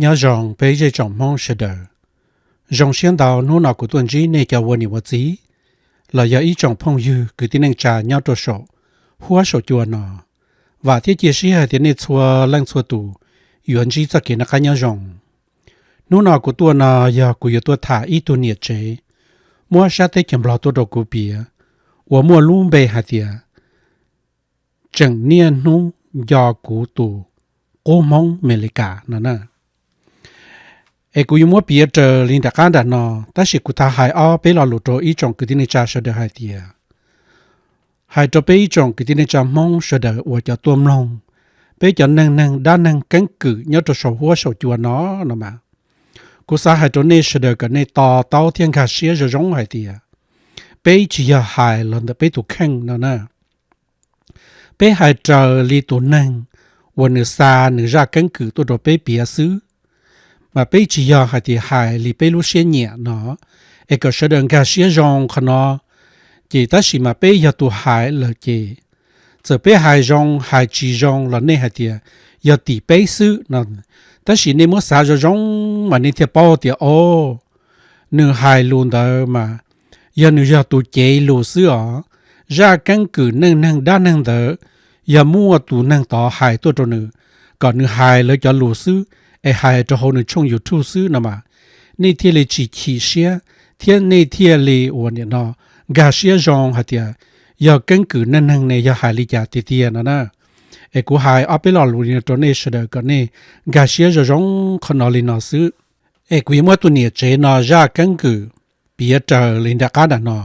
Nyob zoo peb zej tsoom Hmoob sawv daws. Zoo siab ntau hnub no kuv tuaj ntsib nej cov ua niam ua txiv los yog ib tsoom phooj ywg kwv tij neej tsa nyob rau saum huab saum cua no. Vam thiab cia siab hais tias nej txhua leej txhua tus yuav ntsib txoj kev noj qab nyob zoo. Hnub no kuv tuaj no yog kuv yuav tuaj tham ib tug niam tsev muab sab teb chaws Nplog tuaj rau kuv piav, uas muaj lub npe hais tias tseem niaj hnub nco kuv tus qub Hmoob Amelikas no na. Es kuv yuav muab piav raws li nram qab nram no, tab sis kuv thov hais ob peb lo lus rau ib tsoom kwv tij neej tsa sawv daws hais tias, hais rau peb ib tsoom kwv tij neej tsa Hmoob sawv daws uas cov tuaj mloog peb cov neej neeg dab neeg keeb kwm nyob rau saum huab saum cua no no mas, kuv xav hais rau nej sawv daws kom nej to taub thiab nkag siab zoo zoo hais tias, peb tsis yog hais los ntawm peb tus kheej no na. Peb hais raws li tus neeg uas nws xa nws zaj keeb kwm tuaj rau peb piav xwb, mas peb tsis yog hais tias hais li peb lub siab nyiam no, es kom sawv daws nkag siab zoo qhov no. Ces tab sis mas peb yog tus hais lawm ces, txawm peb hais zoo hais tsis zoo los nej hais tias yog tim peb xwb no, tab sis nej muab xav zoo zoo mas nej thiaj paub tias, o, nws hais lus ntawd mas yog nws yog tus cev lus xwb os. Zaj keeb kwm neej neeg dab neeg ntawd yog muaj tus neeg tod hais tuaj rau nws, kom nws hais lawv cov lus xwb, es hais rau hauv nws tshooj YouTube xwb no mas, nej thiaj li tsis chim siab, thiab nej thiaj li uas nim no nkag siab zoo hais tias yog keeb kwm neej neeg ne yog hais li cas tiag tiag no na. Es kuv hais ob peb lo lus li no rau nej sawv daws kom nej nkag siab zoo zoo qhov no li no xwb. Es kuv yuav muab tus niam tsev no zaj keeb kwm piav raws li nram qab nram no.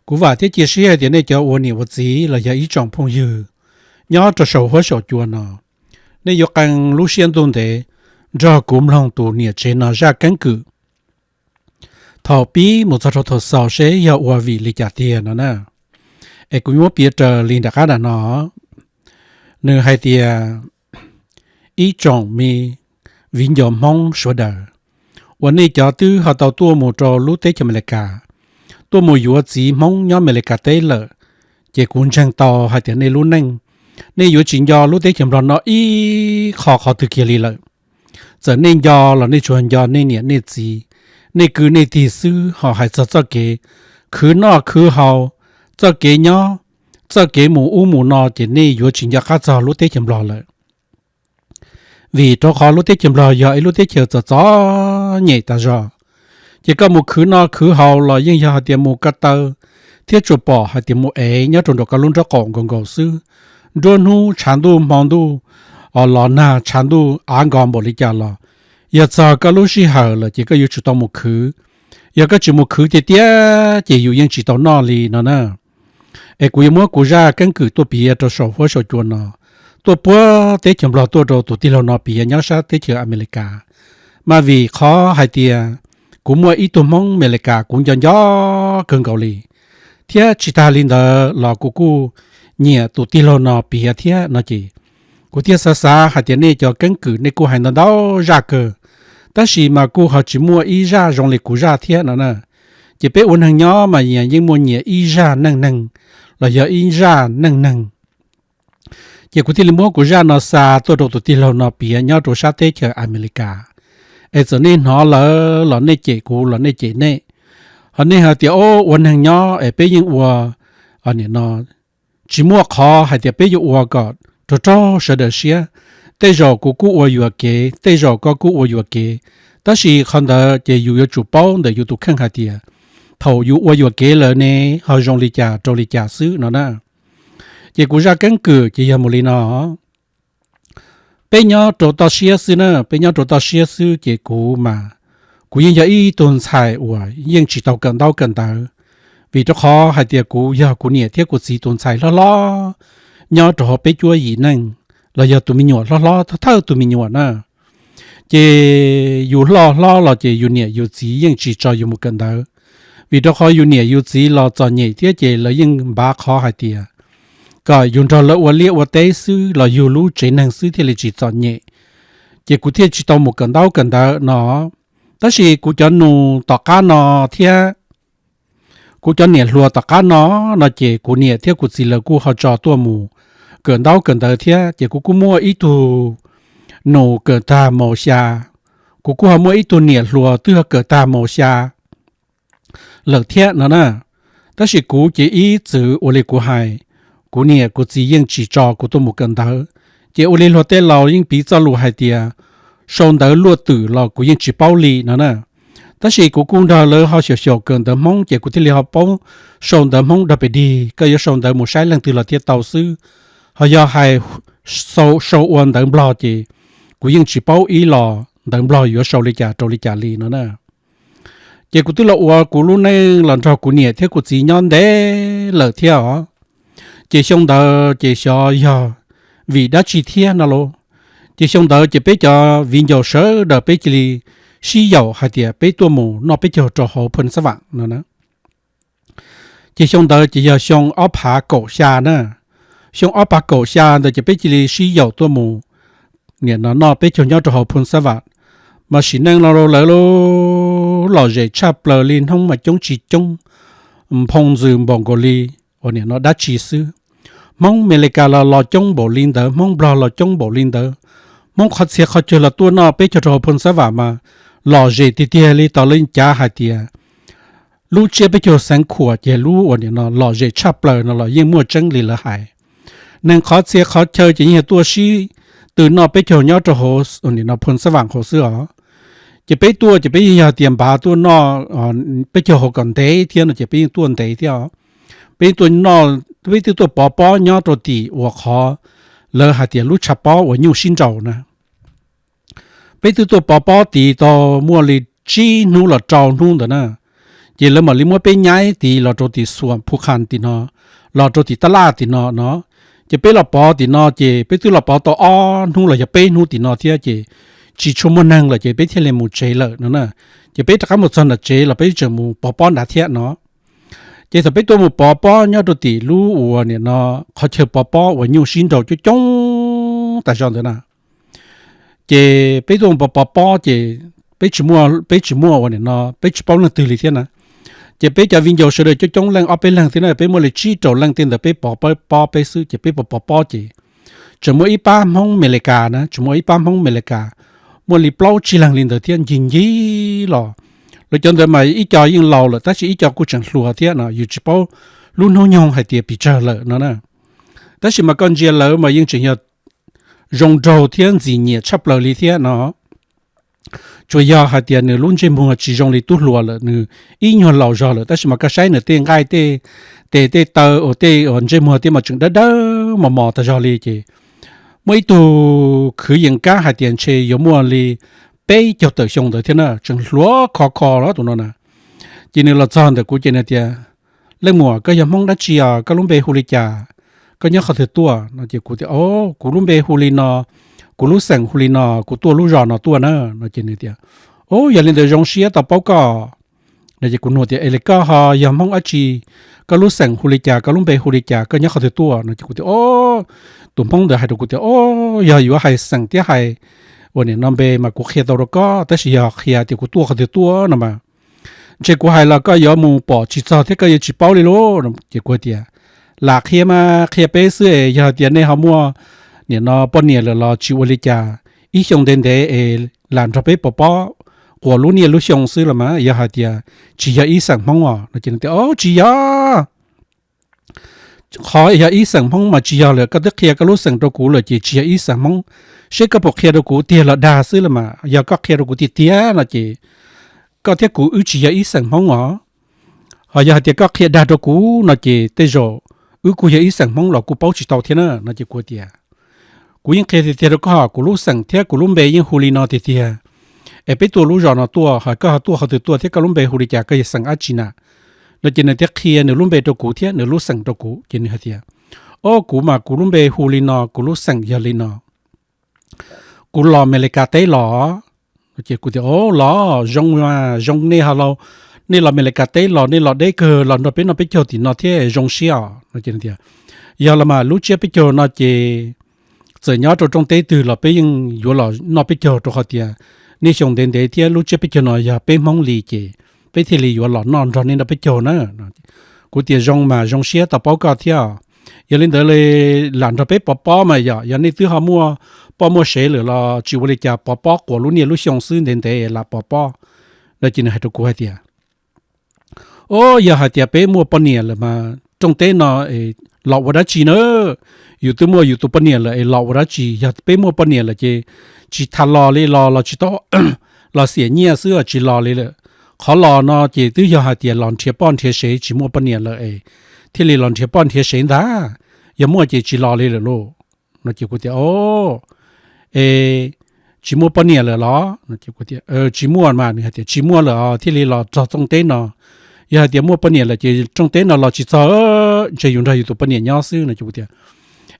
Kuv vam thiab cia siab hais tias nej cov ua niam ua txiv los yog ib tsoom phooj ywg nyob rau saum huab saum cua no, nej yuav qee lub siab ntuj ntev nrog kuv mloog tus niam tsev no zaj keeb kwm thaum pib mus txog rau thaum xaus seb yog ua vim li cas tiag no na. Es kuv muab piav raws li nram qab nram no. Nws hais tias, ib tsoom me viv ncaus Hmoob sawv daws uas nej cov twb ho tau tuaj mus rau lub teb chaws Amelikas, tuaj mus yuav txiv Hmoob nyob Amelikas teb lawm, ces kuv ntseeg tau hais tias nej lub neej, nej yuav tsis nco lub teb chaws Nplog no ib qho qhov twg kiag li lawm. Txawm nej nco los nej tsuas nco nej niam nej txiv, nej kwv nej tij xwb, ho hais txog txoj kev khwv noj khwv haus, txoj kev nyob, txoj kev mus ub mus no ces nej yuav tsis nco qab txog lub teb chaws Nplog lawm. Vim rau qhov lub teb chaws Nplog yog ib lub teb chaws txom txom nyem tas zog, ces koj mus khwv noj khwv haus los yeej yog hais tias mus ko taw, thiab tsuas pom hais tias mus ev nyob rau nram koj lub nraub qaum nkaus nkaus xwb. Nruab hnub tshav ntuj hmo ntuj, los nag tshav ntuj av nkos npaum li cas los, yog txog koj lub sij hawm lawm ces koj yuav tsum tau mus khwv. Yog koj tsis mus khwv tiag tiag ces yus yeej tsis tau noj li no na. Es kuv yuav muab kuv zaj keeb kwm tuaj piav rau saum huab saum cua no, tuaj puag teb chaws Nplog tuaj rau tus tij laug no piav nyob sab teb chaws Amelikas. Mas vim qhov hais tias kuv muaj ib tug Hmoob Amelikas kuv nco nco kawg nkaus li, thiab tsis tas li ntawd los kuv kuj nyiam tus tij laug no piav thiab no ces, kuv thiaj xav xav hais tias nej cov keeb kwm nej kuj hais ntau ntau zaj kawg, tab sis mas kuj ho tsis muaj ib zaj zoo li kuv zaj thiab no na. Ces peb ua neeg nyob mas yeej muaj nyias ib zaj neej neeg los yog ib zaj neej neeg. Ces kuv thiaj li muab kuv zaj no xa tuaj rau tus tij laug no piav nyob rau sab teb chaws Amelikas. Es txawm nej hnov lawm los nej cem kuv los nej cem nej, ho nej hais tias, o, ua neeg nyob es peb yeej ua, nim no tsis muaj qhov hais tias peb yuav ua kom raug raug sawv daws siab. Tej zaum kuv kuj ua yuam kev, tej zaum koj kuj ua yuam kev, tab sis qhov ntawd ces yus yuav tsum paub ntawm yus tus kheej hais tias thaum yus ua yuam kev lawm ne ho zoo li cas rau li cas xwb no na. Ces kuv zaj keeb kwm ces yog mus li no. Peb nyob rau toj siab xwb na, peb nyob rau toj siab xwb ces kuv mas, kuv yeej yog ib tug ntxhais uas yeej tsis tau kawm ntaub kawm ntawv, vim rau qhov hais tias kuv yog kuv niam thiab kuv txiv tus ntxhais hlob hlob nyob rau hauv peb cuab yim neej, los yog tus me nyuam hlob hlob thawj thawj tus me nyuam na. Ces yus hlob hlob los ces yus niam yus txiv yeej tsis tso yus mus kawm ntawv, vim rau qhov yus niam yus txiv los txom nyem thiab ces lawv yeej npav qhov hais tias kom yus nrog lawv ua liaj ua teb xwb los yug lub tsev neeg xwb thiaj li tsis txom nyem. Ces kuv thiaj tsis tau mus kawm ntaub kawm ntawv no. Tab sis kuv cov nus tom qab no thiab kuv cov niam hluas tom qab no, no ces kuv niam thiab kuv txiv lawv kuj ho tso tuaj mus kawm ntaub kawm ntawv thiab, ces kuv kuj muaj ib tug nus kawm tag mos xya, kuv kuj ho muaj ib tug niam hluas twb ho kawm tag mos xya lawm thiab no na. Tab sis kuv ces ib txwm ua li kuv hais, kuv niam kuv txiv yeej tsis tso kuv tuaj mus kawm ntawv. Ces ua li luag tej laus yeej piv txoj lus hais tias, sau ntawv luaj twm los kuv yeej tsis paub li no na. Tab sis kuv kuj nrog lawv ho xyaum xyaum kawm ntawv Hmoob ces kuv thiaj li ho paub sau ntawv Hmoob dog pes dig. Koj yuav sau ntawv mus saib leej twg los thiaj tau xwb. Ho yog hais sau ua ntawv Nplog ces kuv yeej tsis paub ib los ntawv Nplog yuav sau li cas rau li cas li no na. Ces kuv twb los ua kuv lub neej los nrog kuv niam thiab kuv txiv nyob ntev lawm thiab os. Ces xyoo ntawd ces xyov yog vim dab tsi thiab no lauj, ces xyoo ntawd ces peb cov viv ncaus sawv daws peb cia li sib yaum hais tias peb tuaj mus noj peb caug rau hauv Phoo Xab Vam no na. Ces xyoo ntawd ces yog xyoo ob phav kaum xya na. Xyoo ob phav kaum xya ntawd ces peb cia li sib yaum tuaj mus nim no noj peb caug nyob rau hauv Phoo Xab Vam. Mas sim neej no lawv lom zem tshaj plaws li, hnoob mas coob tsis coob, nphoo ntxws npaum nkaus li uas nim no dab tsi xwb. Hmoob Mes Lis Kas los los coob npaum li ntawd, Hmoob Nplog los coob npaum li ntawd. Hmoob qhov txhia qhov chaw los tuaj noj peb caug rau hauv Phoo Xab Vam mas lom zem tiag tiag li, tau lawv cav hais tias lub tsiab peb caug xeev khuam ces lub uas nim no lom zem tshaj plaws no los yeej muaj tseeb li lawv hais. Neeg qhov txhia qhov chaw ces yeej yog tuaj sib tw noj peb caug nyob rau hauv nim no Phoo Xab Vam hauv xwb os. Ces peb tuaj ces peb yeej yog tias npav tuaj noj peb caug hauv kom ntev thiab no ces peb yeej tuaj ntev thiab os. Peb yeej tuaj noj, peb twb tuaj pov pob nyob rau tim uas qhov lawv hais tias lub tshav pob uas nyuj sib nraus na. Peb twb tuaj pov pob tid tau muaj li tsib hnub los rau hnub ntawd na, ces lawv mam li muab peb nyaib tid los rau tim Xuam Phu Khas tim no, los rau tim Tab Laj tim no no. Ces peb los pov tim no ces peb twb los pov tau ob hnub los yog peb hnub tim no thiab ces tsis tshua muaj neeg lawm ces peb thiaj li mus tsev lawm no na. Ces peb rov qab mus txog nram tsev los peb tseem mus pov pob nrad thiab no. Ces thaum peb tuaj mus pov pob nyob rau tim lub uas nim no qhov chaw pov pob uas nyuj sib nraus coob coob tas zog ntawd na, ces peb tuaj mus pov pob ces peb tsis muaj, peb tsis muaj uas nim no peb tsis paub leej twg li thiab na. Ces peb cov viv ncaus sawv daws coob coob leej ob peb leeg thiab na, peb muaj li tsib rau leej tej ntawd peb pov pob peb xwb ces peb pov pov pob ces tseem muaj ib pab Hmoob Mes Lis Kas na, tseem muaj ib pab Hmoob Mes Lis Kas, muaj li plaub tsib leeg li ntawd thiab ncig ncig los. Lawv cov ntawd mas ib co yeej laus lawm tab sis ib co kuj tseem hluas thiab no, yus tsis paub lub hnub nyoog hais tias pes tsawg lawm no na. Tab sis mas koj ntsia lawv mas yeej tseem yog zoo nraug thiab ntxim nyiam tshaj plaws li thiab no. Tsuas yog hais tias nws lub ntsej muag tsis zoo li tub hluas lawm, nws ib nyuag laus zog lawm tab sis mas koj saib nws tej nqaij tej tes tej taw uas tej uas ntsej muag thiab mas tseem dawb dawb mos mos tas zog li ces muaj ib tug khwv yees kab hais tias ntshe yuav muaj li peb caug tawm xyoo ntawd thiab na, tseem hluas khov kho los tus no na. Ces nws los txog ntawm kuv ces nws tias, Leej muam, koj yog Hmoob dab tsi os? Koj lub npe hu li cas? Koj nyob qhov twg tuaj? No ces kuv tias, O, kuv lub npe hu li no, kuv lub xeem hu li no, kuv tuaj lub zos no tuaj na. No ces nws tias, O, yog li ntawd zoo siab tau paub koj. No ces kuv nug tias, Es li koj ho yog Hmoob dab tsi? Koj lub xeem hu li cas? Koj lub npe hu li cas? Koj nyob qhov twg tuaj? No ces kuv tias, O, tus Hmoob ntawd hais rau kuv tias, O, yog yuav hais xeem thiab hais uas nim no npe mas kuv qhia tau rau koj, tab sis yog qhia tias kuv tuaj qhov twg tuaj no mas ntshe kuv hais los koj yuav mus pom tsis txog thiab koj yuav tsis paub li lauj. Ces kuv tias, Lam qhia mas qhia peb xwb es, yog tias nej ho muaj nim no poj niam lawm los tsis ua li cas, ib xyoo ntev ntev es lam nrog peb pov pob quas lub niaj lub xyoo xwb los mas, yog hais tias tsis yog ib xeem Hmoob os. No ces nws tias, O, tsis yog. Qhov yog ib xeem Hmoob mas tsis yog lawm, koj twb qhia koj lub xeem rau kuv lawm ces tsis yog ib xeem Hmoob. Seb koj puas qhia rau kuv tiag los dag xwb los mas, yog koj qhia rau kuv tiag tiag no ces koj thiab kuv wb tsis yog ib xeem Hmoob os. Ho yog hais tias koj qhia dag rau kuv no ces tej zaum wb kuj yog ib xeem Hmoob los kuj paub tsis tau thiab na. No ces kuv tias, Kuv yeej qhia tiag tiag rau koj, kuv lub xeem thiab kuv lub npe yeej hu li no tiag tiag. Es peb tuaj lub zos no tuaj, ho koj ho tuaj qhov twg tuaj thiab koj lub npe hu li cas, koj yog xeem dab tsi na? No ces nws thiaj qhia nws lub npe rau kuv thiab nws lub xeem rau kuv ces nws hais tias, O, kuv mas kuv lub npe hu li no, kuv lub xeem yog li no, kuv los Amelikas teb los. Ces kuv tias, O, los zoo, zoo nej ho los, nej los Amelikas teb los nej los deb kawg los nrog peb noj peb caug tim no thiab zoo siab os. No ces tias, Yog los mas lub tsiab peb caug no ces txawm nyob rau rooj teb twg los peb yeej yuav los noj peb caug rau qhov tias niaj xyoo ntev ntev thiab lub tsiab peb caug no yog peb Hmoob li ces peb thiaj li yuav los noj nrog nej noj peb caug na. Kuv tias, Zoo mas zoo siab tau paub koj thiab. Yog li ntawd lam nrog peb pov pob mas yog, yog nej twb ho muaj poj muaj sev lawm los tsis ua li cas, pov pob quas lub niaj lub xyoo xwb, ntev ntev lam pov pob. No ces nws hais rau kuv hais tias, o, yog hais tias peb muaj poj niam lawm mas rooj teb no los ua dab tsi na? Yus twb muaj yus tus poj niam lawm es los ua dab tsi? Yog peb muaj poj niam lawm ces tsis tas los li, los los tsis tau, los xiam nyiaj xwb tsis los li lawm. Qhov los no ces twb yog hais tias los nrhiav poj nrhiav sev, tsis muaj poj niam lawm es thiaj li los nrhiav poj nrhiav sev ntag. Yog muaj ces tsis los li lawm lauj. No ces kuv tias, o, es tsis muaj poj niam lawm los? Tsis muaj mas. Nws hais tias tsis muaj lawm thiaj li los txog rooj teb no. Yog hais tias muaj poj niam lawm ces rooj teb no los tsis txog, ntshe yus nrog yus tus poj niam nyob xwb. No ces kuv tias,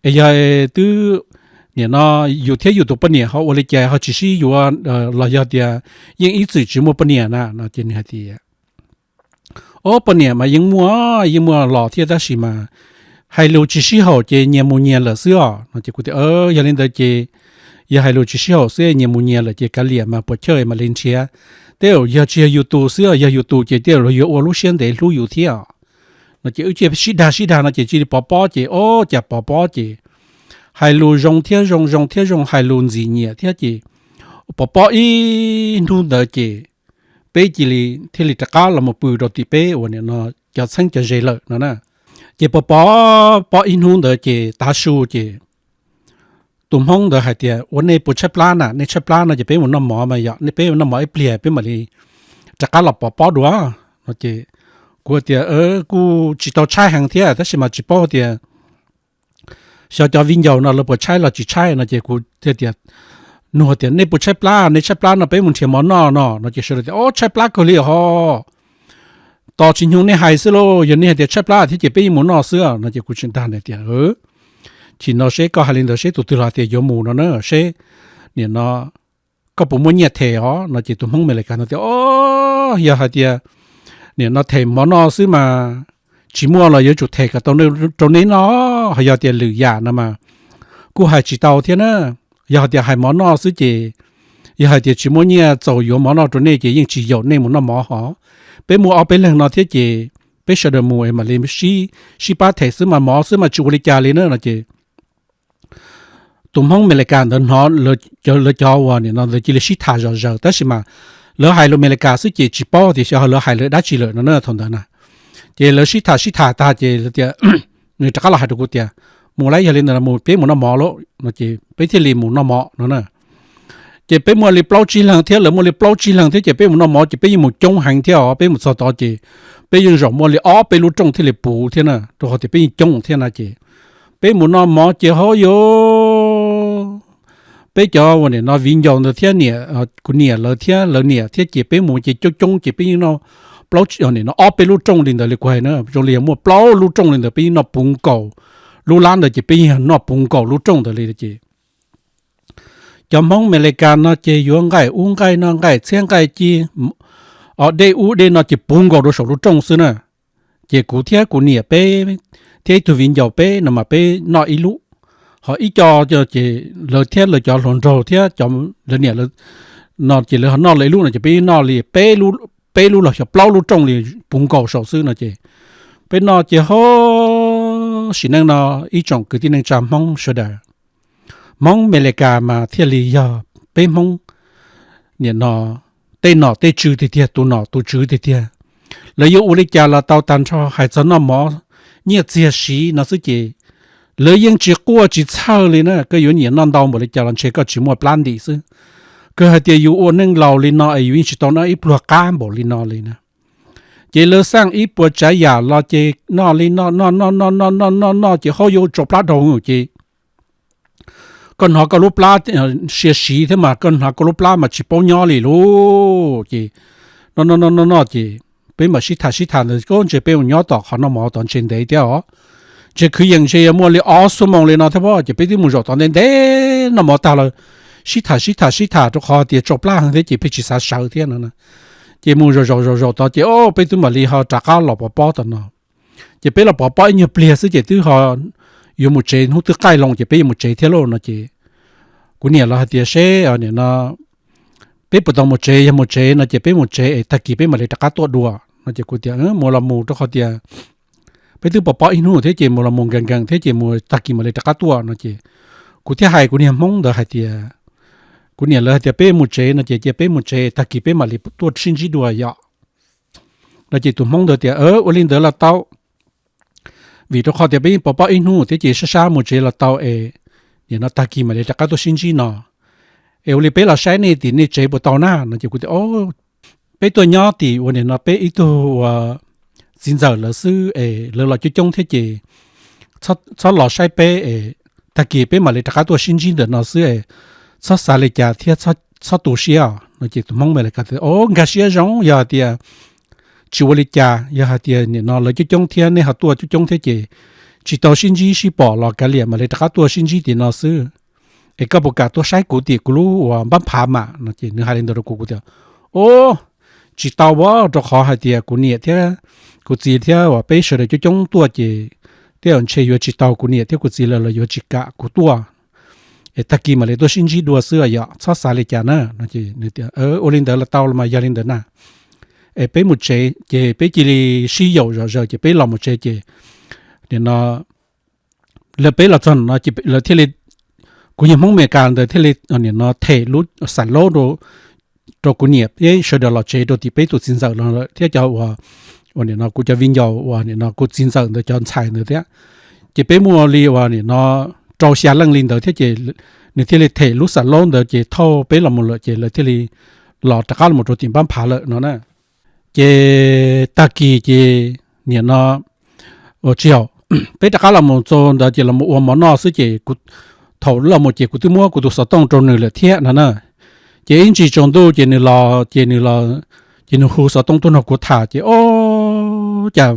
es yog twb nim no yus thiab yus tus poj niam ho ua li cas ho tsis sib yuav los yog tias yeej ib txwm tsis muaj poj niam na? No ces nws hais tias, o, poj niam mas yeej muaj, yeej muaj los thiab tab sis mas hais lus tsis sib haum ces nyias mus nyias lawm xwb os. No ces kuv tias, yog li ntawd ces yog hais lus tsis sib haum xwb nyias mus nyias lawm ces kav liam mas puas chawj mam li nrhiav. Tej zaum yog tsis yog yus tus xwb, yog yus tus ces tej zaum luag yuav ua lub siab ntev hlub yus thiab. No ces wb thiaj sib dag sib dag no ces cia li pov pob ces, o, cas pov pob ces hais lus zoo thiab zoo, zoo thiab zoo, hais lus ntxim nyiam thiab ces pov pob ib hnub ntawd ces peb cia li thiaj li rov qab los mus pw rau tim peb uas nim no cov txheeb cov ze lawm no na. Ces pov pov pob ib hnub ntawd ces tav su ces tus Hmoob ntawd hais tias, ua nej puas tshaib plab na? Nej tshaib plab no ces peb mus noj mov mas yom, nej peb noj mov ib pliag peb mam li rov qab los pov pob dua. No ces kuv tias, kuj tsis tau tshaib heev thiab tab sis mas tsis paub tias xyov cov viv ncaus no lawv puas tshaib los tsis tshaib. No ces kuv thiaj tias, nug tias nej puas tshaib plab? Nej tshaib plab no peb mus nrhiav mov noj no. No ces sawv daws tias, o, tshaib plab kawg li ho, tos tsis nyog nej hais xwb lauj, yog nej hais tias tshaib plab thiab ces peb yeej mus noj xwb. No ces kuv tseem dag nws tias, chim no seb koj hais li ntawd seb tus twg los tias yuav mus no na, seb nim no koj puas muaj nyiaj them os? No ces tus Hmoob Amelikas no tias, o, yog hais tias nim no them mov noj xwb mas tsis muaj los yuav tsum them kom tau rau nej noj, ho yog tias lwm yam no mas kuj hais tsis tau thiab na. Yog hais tias hais mov noj xwb ces, yog hais tias tsis muaj nyiaj txaus yuav mov noj rau nej ces yeej tsis yaum nej mus noj mov hos. Peb muaj ob peb leeg no thiab ces peb sawv daws mus mam li sib pab them xwb mas, mov xwb mas tsis ua li cas li na. No ces tus Hmoob Amelikas ntawd hnov lawv cov uas nim no ntawd cia li sib tham zom zaws tab sis mas lawv hais lus Amelikas xwb ces tsis paub tias xyov lawv hais lawv dab tsi lawm no na thaum ntawd na. Ces lawv sib tham sib tham tag ces lawv tias, nws rov qab los hais rau kuv tias, mus lauj, yog li ntawd mus peb mus noj mov lauj. No ces peb thiaj li mus noj mov no na. Ces peb muaj li plaub tsib leeg thiab lawv muaj li plaub tsib leeg thiab ces peb mus noj mov ces peb yeej mus coob heev thiab os. Peb mus txog tod ces peb yeej zaum muaj li ob peb lub rooj thiaj li puv thiab na, rau qhov tias peb yeej coob thiab na. Ces peb mus noj mov ces hauj yus, peb cov uas nim no viv ncaus ntawd thiab niam, kuv niam lawv thiab lawv niam thiab ces peb mus ces coob coob ces peb yeej noj plaub, nim no ob peb lub rooj li ntawd li kuv hais na, zoo li yog muaj plaub lub rooj li ntawd peb yeej noj puv nkaus. Lub lab ntawd ces peb yeej noj puv nkaus lub rooj ntawd li ces cov Hmoob Amelikas no ces yuav nqaij ub nqaij no nqaij txhiab nqaij ci, o, dej ub dej no ces puv nkaus rau saum lub rooj xwb na. Ces kuv thiab kuv niam peb thiab ib tug viv ncaus peb no mas peb noj ib lub, ho ib co ces lawv thiab lawv cov hluas nraug thiab cov lawv niam no ces lawv ho noj lawv ib lub no ces peb noj li peb lub los xyov plaub lub rooj li puv nkaus saum xwb no ces peb noj ces ho sim neej no ib tsoom kwv tij neej tsa Hmoob sawv daws, Hmoob Amelikas mas thiaj li yog peb Hmoob nim no tej nom tej tswv tiag tiag, tus nom tus tswv tiag tiag. Lawv yuav ua li cas los tau tag nrho, hais txog noj mov nyiaj txiag siv no xwb ces lawv yeej tsis quaj tsis txhawj li na. Koj yuav nyiam noj ntau npaum li cas los ntshe koj tsis muaj plab ntim xwb. Kawg hais tias yus ua neej laus li no es yus yeej tsis tau noj ib pluag qab npaum li no li na. Ces lawv xaj ib puas tsav yam los ces noj li noj noj noj noj noj noj noj noj ces hauj yus tsau plab dhau ces koj hnov koj lub plab sia siv thiab mas koj hnov koj lub plab mas tsis paub nyob li lauj. Ces noj noj noj noj noj ces peb mam sib tham sib tham ntawd, ntshe peb mus nyob tom qhov noj mov tod ntshe ntev thiab os. Ntshe kwv yees ntshe yuav muaj li ob xuab moos li no thiab pob, ces peb twb mus zaum tod ntev ntev noj mov tag lawm, sib tham sib tham sib tham rau qhov tias tsau plab heev thiab ces peb tsis xav sawv thiab no. Ces mus zaum zaum zaum zaum tod ces o peb twb mam li ho rov qab los pov pob tom no. Ces peb los pov pob ib nyuag pliag xwb ces twb ho yuav mus tsev, hnub twb qaij loo ces peb yuav mus tsev thiab lauj no ces kuv niam los hais tias seb nim no peb puas tau mus tsev, yog mus tsev no ces peb mus tsev es tag kis peb mam li rov qab tuaj dua no ces kuv tias mus los mus rau qhov tias peb twb pov pob ib hnub thiab ces mus los mus nkees nkees thiab ces mus tag kis mam li rov qab tuaj no ces kuv thiaj hais kuv niag Hmoob ntawd hais tias, kuv niam lawv hais tias peb mus tsev no ces cia peb mus tsev, tag kis peb mam li tuaj sib ntsib dua yom. No ces tus Hmoob ntawd tias ua li ntawd los tau, vim rau qhov tias peb yeej pov pob ib hnub thiab ces sab sab mus tsev los tau es, nim no tag kis mam li rov qab tuaj sib ntsib no. Es ua li peb los saib nej tim nej tsev puas tau na? No ces kuv tias peb tuaj nyob tim ua nim no peb ib tug ua txiv ntxawm lawv xwb es lawv los coob coob thiab ces txhob los saib peb es tag kis peb mam li rov qab tuaj sib ntsib ntawm no xwb es txhob xav li cas thiab txhob tu siab os. No ces tus Hmoob Amelikas tias o, nkag siab zoo, yog hais tias tsis ua li cas, yog hais tias nim no lawv coob coob thiab nej ho tuaj coob coob thiab ces tsis tau sib ntsib sib pom los kav liam mam li rov qab tuaj sib ntsib tim no xwb. Es koj puas kam tuaj saib kuv tim kuv lub uas npab phav mas? No ces nws hais li ntawd rau kuv, kuv tias o, tsis tau as, rau qhov hais tias kuv niam thiab kuv txiv thiab uas peb sawv daws coob coob tuaj ces tej zaum ntshe yuav tsis tau kuv niam thiab kuv txiv lawv los yuav tsis kam kuv tuaj. Es tag kis mam li tuaj sib ntsib dua xwb yom, txhob xav li cas na. No ces nws tias ua li ntawd los tau los mas, yog li ntawd na es peb mus tsev ces peb cia li sib yaum zom zaws ces peb los mus tsev ces nim no lawv peb los txog no ces lawv thiaj li, kuv yawg Hmoob Amelikas ntawd thiaj li nim no them lub xam laub rau kuv niam peb sawv daws los tsev rau tim peb tus txiv ntxawm los lawm thiab cov uas, uas nim no kuv cov viv ncaus uas nim no kuv txiv ntxawm ntawd cov ntxhais ntawd thiab. Ces peb muaj li uas nim no rau xya leej li ntawd thiab ces nws thiaj li them lub xam laub ntawd ces thauj peb los mus lawm ces lawv thiaj li los rov qab los rau tim npab phav lawm no na. Ces tag kis ces nim no tsis haum, peb rov qab los mus txog ntawd ces los mus ua mov noj xwb ces kuv, thaum los mus ces kuv twb muab kuv tus xov tooj rau nws lawm thiab no na. Ces ib ntsis tsaus ntuj ces nws los ces nws los, ces nws hu xov tooj tuaj nrog kuv tham ces o, cas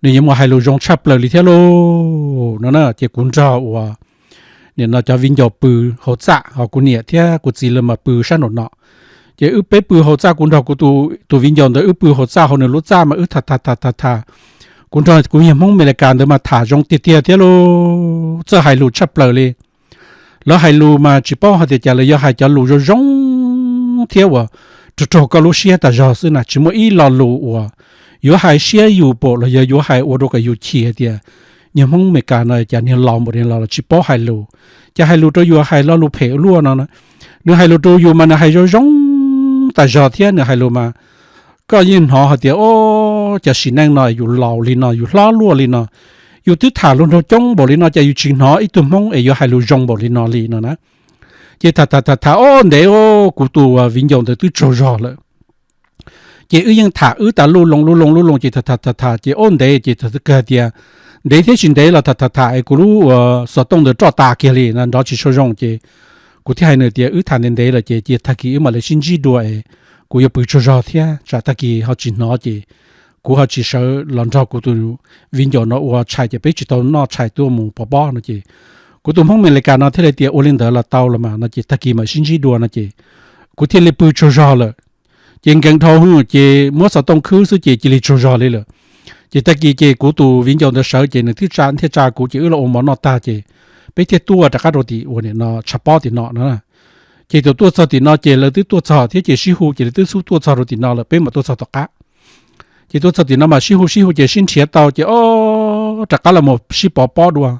nws yuav mus hais lus zoo tshaj plaws li thiab lauj no na. Ces kuv nrog uas nim no cov viv ncaus pw hauv txaj, ho kuv niam thiab kuv txiv lawv mas pw sab nraum no. Ces wb peb pw hauv txaj, kuv nrog kuv tus viv ncaus ntawd wb pw hauv txaj, hauv nws lub txaj mas wb tham tham tham tham tham. Kuv nrog kuv yawg Hmoob Amelikas ntawd mas tham zoo tiag tiag thiab lauj, txawj hais lus tshaj plaws li. Lawv hais lus mas tsis paub hais tias cas lawv yuav hais cov lus zoo zoo thiab uas raug raug koj lub siab tas zog xwb na, tsis muaj ib lo lus uas yuav hais siab yus pam los yog yuav hais ua rau kom yus chim hais tias yawg Hmoob Amelikas no cas niag laus npaum li no los tsis paub hais lus, cas hais lus rau yus hais lo lus phem ua luaj no. Nws hais lus rau yus mas nws hais zoo zoo tas zog thiab nws hais lus mas koj yeej hnov hais tias o, cov sim neej no yus laus li no, yus hlob luaj li no, yus twb tham luag nraug coob npaum li no cas yus tsis hnov ib tug Hmoob es yuav hais lus zoo npaum li no li no na. Ces tham tham tham tham o ntev, kuv tus viv ncaus ntawd twb tsaug zog lawm. Ces wb yeej tham wb tas lub loo lub loo lub loo ces tham tham tham tham ces o ntev ces tham kawg tias ntev thiab tsis ntev los tham tham tham es kuv lub xov tooj ntawd roj tas kiag li na, nrov tsis tshua zoo ces kuv thiaj hais nws tias wb tham ntev ntev lawm ces cia tag kis wb mam li sib ntsib dua es kuv yuav pw tsaug zog thiab tsam tag kis ho tsis hnov ces kuv ho tsis sawv los nrog kuv tus viv ncaus no ua tshais ces peb tsis tau noj tshais tuaj mus pov pob no ces kuv tus Hmoob Amelikas no thiaj li tias ua li ntawd los tau los mas no ces tag kis mam sib ntsib dua no ces kuv thiaj li pw tsaug zog lawm. Ces nkees dhau hwv ces muab xov tooj khwb xwb ces cia li tsaug zog li lawm. Ces tag kis ces kuv tus viv ncaus ntawd sawv ces nws thiaj tsa kuv ces wb los ua mov noj tag ces peb thiaj tuaj rov qab rau tim uas nim no tshav pob tim no no. Ces thaum tuaj txog tim no ces lawv twb tuaj txog thiab ces sib hu ces lawv twb xub tuaj txog rau tim no lawm, peb mam tuaj txog tom qab. Ces tuaj txog tim no mas sib hu sib hu ces sib nrhiav tau ces o rov qab los mus sib pov pob dua.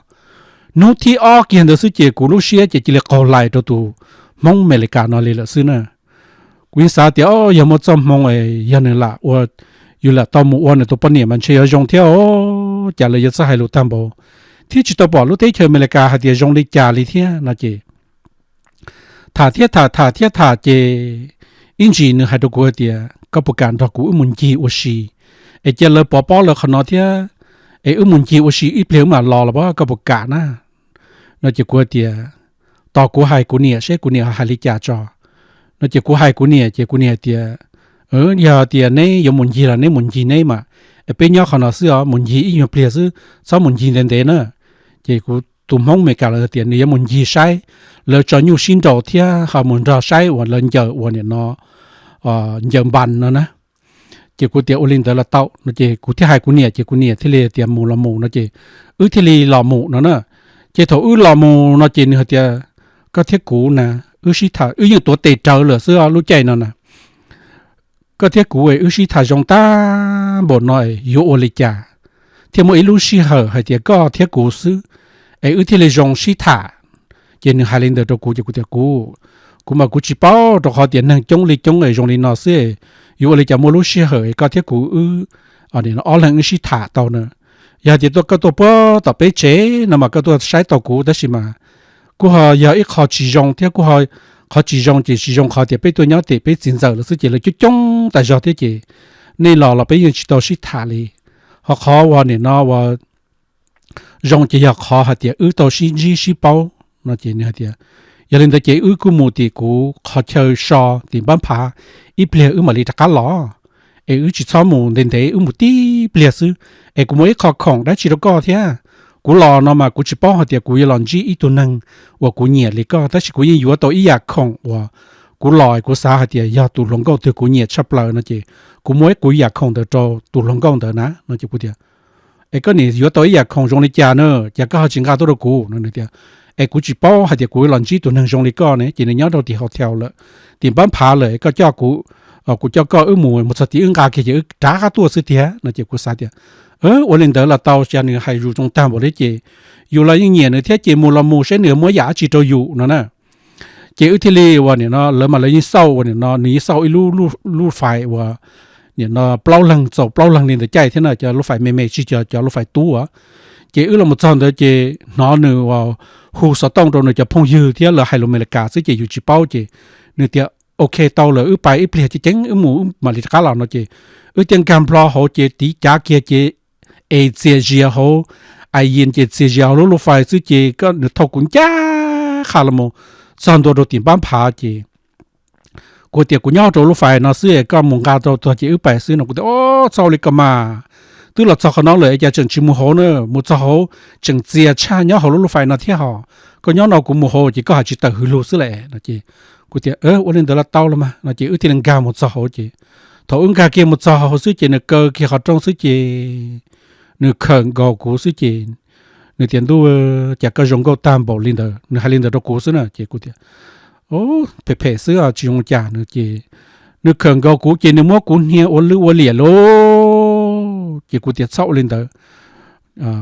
Hnub thib ob kiag ntawd xwb ces kuv lub siab ces cia li qaug lais rau tus Hmoob Amelikas no li lawm xwb na. Kuv yeej xav tias o yog muaj txoj hmoo es yog nws lam ua, yus lam tau mus ua nws tus poj niam mas ntshe yuav zoo thiab o, cas lawv yuav txawj hais lus tag npaum thiab tsis tau pom lub teb chaws Amelikas hais tias zoo li cas li thiab no ces tham thiab tham tham thiab tham ces ib ntsis nws hais rau kuv hais tias koj puas kam nrog kuv wb mus ncig ua si es cia lawv pov pob lawv qhov no thiab es wb mus ncig ua si ib pliag wb mam los los pab, koj puas kam na? No ces kuv hais tias tos kuv hais kuv niam seb kuv niam hais li cas tso. No ces kuv hais kuv niam ces kuv niam hais tias yog tias neb yuav mus ncig los neb mus ncig neb mas, es peb nyob qhov no xwb os, mus ncig ib nyuag pliag xwb, txhob mus ncig ntev ntev na. Ces kuv tus Hmoob Amelikas lawv tias nws yuav mus ncig saib lawv tso nyuj sib nraus thiab ho mus nrog saib uas lawv ncaws uas nim no ncaws npas no na. Ces kuv tias ua li ntawd los tau no ces kuv thiaj hais kuv niam ces kuv niam thiaj li tias mus los mus no ces wb thiaj li los mus no na. Ces thaum wb los mus no ces nws hais tias koj thiab kuv na, wb sib tham, wb yeej tuav tes rawv lawm xwb lub caij no na. Koj thiab kuv es wb sib tham zoo tag npaum no yuav ua li cas thiaj muaj ib lub sij hawm hais tias koj thiab kuv xwb es wb thiaj li zoo sib tham. Ces nws hais li ntawd rau kuv ces kuv tias kuv, kuv mas kuv tsis paub, rau qhov tias neeg coob li coob es zoo li no xwb, yuav ua li cas muaj lub sij hawm es koj thiab kuv wb ob leeg wb sib tham tau na. Yog hais tias tuaj, koj tuaj puag tom peb tsev no mas koj tuaj saib tau kuv, tab sis mas kuj ho yog ib qho tsis zoo thiab, kuj qhov tsis zoo ces tsis zoo qhov tias peb tuaj nyob tim peb txiv ntxawm lawm xwb ces lawv coob coob tas zog thiab ces nej los los peb yeej tsis tau sib tham li. Ho qhov uas nim no uas zoo ces yog qhov hais tias wb tau sib ntsib sib paub no ces nws hais tias, yog li ntawd ces wb kuj mus tim kuv qhov chaw so tim npab phav ib pliag wb mam li rov qab los, es wb tsis txhob mus ntev ntev, wb mus tib pliag xwb, es kuv muaj ib qho khoom dab tsi rau koj thiab. Kuv los no mas kuv tsis paub hais tias kuv yuav los ntsib ib tug neeg uas kuv nyiam li koj, tab sis kuv yeej yuav tau ib yam khoom uas kuv los kuv xav hais tias yog tus hluas nkauj twg kuv nyiam tshaj plaws no ces kuv muab kuv yam khoom ntawd rau tus hluas nkauj ntawd na no ces kuv tias, es koj nim yuav tau ib yam khoom zoo li cas na, cas koj ho tsis nqa tuaj rau kuv no? Nws tias, es kuv tsis paub hais tias kuv los ntsib tus neeg zoo li koj ne, ces nws nyob rau tim hotel lawm, tim npab phav lawm, koj coj kuv, kuv coj koj wb mus, mus txog tid wb nqa kiag ces wb rov qab tuaj xwb tiag no ces kuv xav tias, ua li ntawd los tau, cas nws hais yus zoo tag npaum li ces yus los yeej nyiam nws thiab ces mus los mus saib nws muab yam dab tsi rau yus no na. Ces wb thiaj li uas nim no lawv mas lawv yeej xauj uas nim no nws yeej xauj ib lub, lub fais uas nim no plaub leeg txaus plaub leeg li ntawd caij thiab na, cov lub fais me me tsis cov, cov lub fais tub. Ces wb los mus txog ntawd ces hnov nws uas hu xov tooj rau nws cov phooj ywg thiab lawv hais lus Amelikas xwb ces yus tsis paub ces nws tias, ok tau lawm, wb pais ib pliag ceev ceev wb mus wb mam li rov qab los no ces wb thiaj nkag nplo hauv ces tiv cav kiag ces es txias zias hauv, ais yis ces txias zias hauv lub lub fais xwb ces nws thauj kuv ncaj qha los txog ntua rau tim npab phav ces kuv tias kuv nyob rau lub fais no xwb es koj mus nqa rau tog ces wb pais xwb no. Kuv tias, o, txhob ua li ko mas, twb los txog qhov no lawm es cas tseem tsis mus hauv na, mus txog hauv tseem txias tshaj nyob hauv lub lub fais no thiab hos, koj nyob no kuv mus hauv ces koj hais tsis tawm hwv lug xwb lawm no ces kuv tias, ua li ntawd los tau los mas no ces wb thiaj li nkag mus txog hauv ces thaum wb nkag kiag mus txog hauv xwb ces nws kaw kiag qhov rooj xwb ces nws khawm nkaus kuv xwb ces nws tias, ntuj, cas koj zoo nkauj tag npaum li ntawd, nws hais li ntawd rau kuv xwb na ces kuv tias, phem phem xwb tsis zoo cas no ces nws khawm nkaus kuv ces nws muab kuv hnia ua lwj ua liam lauj. Ces kuv tias txhob ua li ntawd,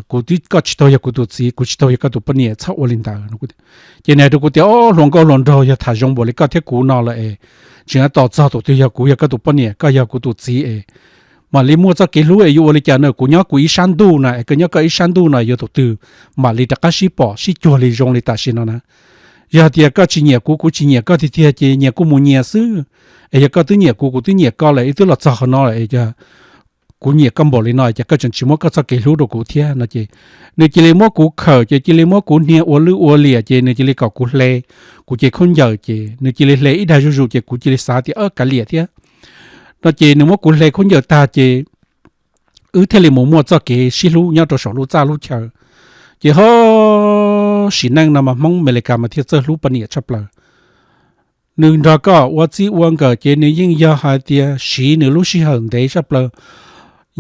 kuv twb, koj tsis tau yog kuv tus txiv, kuv tsis tau yog koj tus poj niam, txhob ua li ntawd no. Ces nws hais rau kuv tias, o, hluas nkauj hluas nraug, yog tham zoo npaum li koj thiab kuv no lawm es tseem tos txog tus twg yog kuv yog koj tus poj niam, koj yog kuv tus txiv es mam li muaj txoj kev hlub es yuav ua li cas na, kuv nyob kuv ib sab ntuj na es koj nyob koj ib sab ntuj no, yuav tus twg mam li rov qab sib pom sib cuag li zoo li tam sim no na. Yog tias koj tsis nyiam kuv, kuv tsis nyiam koj tiag tiag ces nyias kuj mus nyias xwb. Es yog koj twb nyiam kuv, kuv twb nyiam koj lawm, wb twb los txog qhov no lawm, kuv nyiam koj npaum li no ces koj tseem tsis muab koj txoj kev hlub rau kuv thiab no ces nws cia li muab kuv khawm ces cia li muab kuv hnia ua lwj ua liam ces nws cia li kom kuv hle kuv cev khaub ncaws ces nws cia li hle ib daig zuj zus ces kuv cia li xav tias, o, kav liam thiab no ces nws muab kuv hle khaub ncaws tag ces wb thiaj li mus muaj txoj kev sib hlub nyob rau saum lub txaj lub chaw. Ces ho sim neej no mas Hmoob Amelikas mas thiaj txawj hlub poj niam tshaj plaws. Nws nrog koj ua txij ua nkawm ces nws yeej yog hais tias siv nws lub sij hawm ntev tshaj plaws,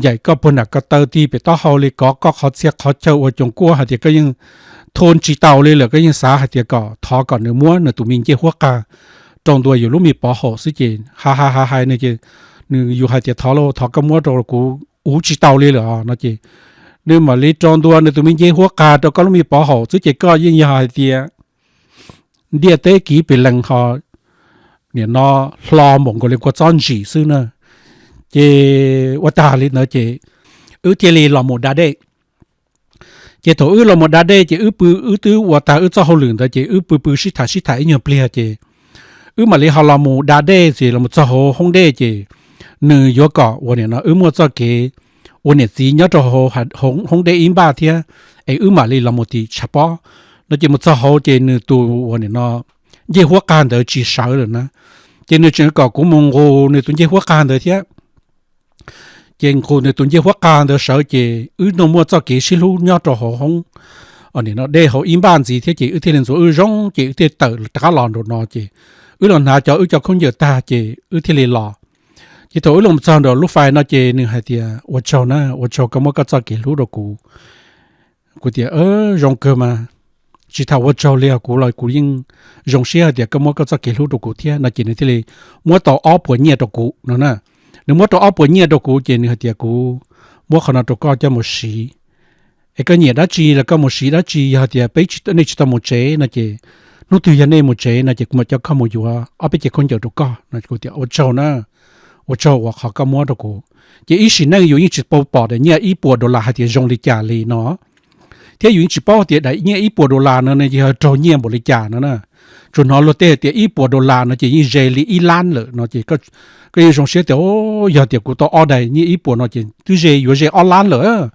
yaim koj puag nram ko taw tig pem taub hau li, kov koj qhov txhia qhov chaw uas coos kuaj hais tias koj yeej thua tsis tau li lawm, koj yeej xav hais tias kom thov kom nws muab nws tus me ncej huab qag rau ntua yus lub me pov haum xwb ces ha ha ha hais nws ces nws yus hais tias thov lauj, thov koj muab rau kuv, uv tsis tau li lawm no ces nws mam li rau ntua nws tus me ncej huab qag rau koj lub me pov haum xwb ces koj yeej yog hais tias ntiaj teb kiv pes lees ho nim no hlo npaum nkaus li kua txob ntsim xwb na. Ces ua tag li ntawd ces wb thiaj li los mus da dej. Ces thaum wb los mus da dej ces wb pw, wb twb ua tag wb txoj hauj lwm ntawd ces wb pw pw sib tham sib tham ib nyuag pliag ces wb mam li ho los mus da dej ces los mus txog hauv hoob dej ces nws yuav kom uas nim no wb muaj txoj kev ua niam txiv nyob rau hauv hoob dej ib npaj thiab es wb mam li los mus tim tshav pob no ces mus txog hauv ces nws tus uas nim no ncej huab qag ntawd tsis sawv lawm na. Ces nws tseem kom kuv mus nqus nws tus ncej huab qag ntawd thiab. Ces nqus nws tus ncej huab qag ntawd sawv ces wb no muaj txoj kev sib hlub nyob rau hauv hoob, nim no dej hauv ib npaj ntxiv thiab ces wb thiaj li ntxuav wb zoo ces wb thiaj tawm rov qab los nraum no ces wb los hnav cov wb cov khaub ncaws tag ces wb thiaj li los. Ces thaum wb los txog nraum lub fais no ces nws hais tias ua tsaug na, ua tsaug koj muab koj txoj kev hlub rau kuv. Kuv tias zoo kawg mas, tsis tham ua tsaug li os, kuv los kuv yeej zoo siab hais tias koj muab koj txoj kev hlub rau kuv thiab no ces nws thiaj li muab tau ob puas nyiaj rau kuv no na. Nws muab rau ob puas nyiaj rau kuv ces nws hais tias kuv muab qhov no rau koj coj mus siv, es koj nyiam dab tsi los koj mus siv dab tsi, yog hais tias peb, nej tsis tau mus tsev no ces hnub twg yog nej mus tsev no ces kuv mam coj koj mus yuav ob peb cev khaub ncaws rau koj no. Kuv tias ua tsaug na, ua tsaug uas qhov koj muab rau kuv. Ces ib sim neej yus yeej tsis tau pom tias nyiaj ib puas dollar hais tias zoo li cas li no, thiab yus yeej tsis paub tias daim nyiaj ib puas dollar no yog raug nyiaj npaum li cas no na. Tsuas hnov luag tej hais tias ib puas dollar no ces yeej ze li ib lab lawm no ces koj yeej zoo siab tias yog tias kuv tau ob daim nyiaj ib puas no ces twb ze yuav ze ob lab lawm.